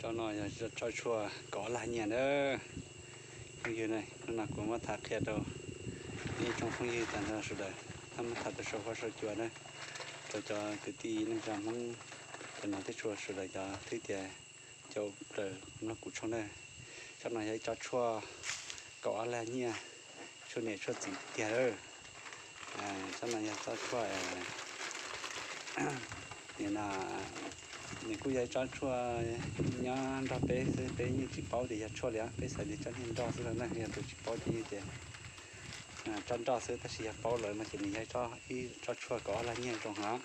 Tsob no yog tsob tshuaj kaum ob lag nyiaj na. Phooj ywg, hnub no kuv muab tham qhia rau ib tsoom phooj ywg tag nrho sawv daws, muab tham rau saum huab saum cua na, rau cov kwv tij neej tsa Hmoob cov nom thiab txhua sawv daws cov thwj tias caum plaws mloog kuv tshooj na. Tsob no yog ib tsob tshuaj kaum ob lag nyiaj, tshuaj niam tshuaj txiv tiag. Tsob no yog tsob tshuaj, nim no nws kuj yog ib tsob tshuaj nyob nrog peb xwb, peb yeej tsis paub tias yog tshuaj li, peb xav tias tsob niag nroj xwb no na, yog tus tsis paub ces yeej tias tsob nroj xwb, tab sis yog paub lawm no ces nws yog ib tsob tshuaj kaum ob lag nyiaj zoo heev.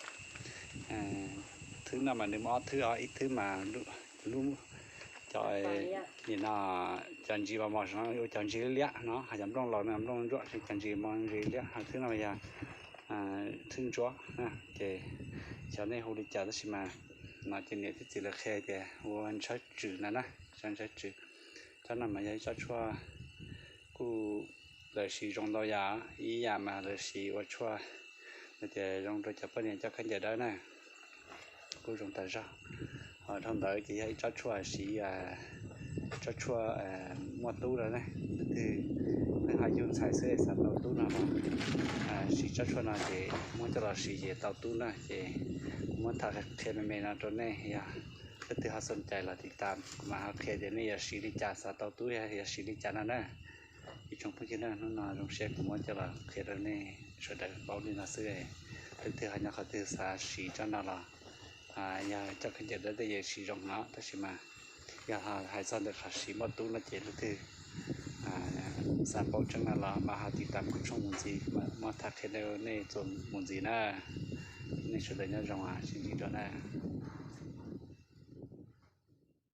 Thwb no mas nws muaj ob thwb os, ib thwb mas lub, cov, nim no cov ntsis mos mos no ua cov ntsis liab liab no, ho cov nplooj laus no nplooj ntsuab, cov ntsis mos ntsis liab, ho thwb no yog thwb ntsuab. Ces xyov nej hu li cas tab sis mas no ces niam thiab txiv lawv qhia tias hu ua ntshawb tswm na na, ntshawb tswm. Tsob no mas yog ib tsob tshuaj kuj lawv siv zoo ntau yam, ib yam mas lawv siv ua tshuaj hais tias zoo rau cov poj niam coj khaub ncaws dawb na, kuj zoo tag zog. Ho dhau ntawd ces yog ib tsob tshuaj siv, tsob tshuaj muaj tub lawm ne, leej twg neeg ho yug ntxhais xwb xav tau tub no los siv tsob tshuaj no ces muab coj los siv ces tau tub na. Ces kuv muab tham qhia me me no rau nej, yog leej twg ho xom cai los tiv tas kuv mam ho qhia tias nej yuav siv li cas xav tau tub, yog siv li cas no na. Ib tsoom phooj ywg na, hnub no zoo siab kuv muab coj los qhia rau nej sawv daws paub li no xwb. Leej twg ho nyob qhov twg xav siv tsob no los yog coj khaub ncaws dawb tej yeej siv zoo no, tab sis mas yog hais txog ntawm qhov siv muaj tub no ces leej twg xav paub tseeb no los mam ho tiv tas kuv tshooj mus ntxiv, muab tham qhia rau nej txuas mus ntxiv na. Nej sawv daws nyob zoo, sib ntsib dua na.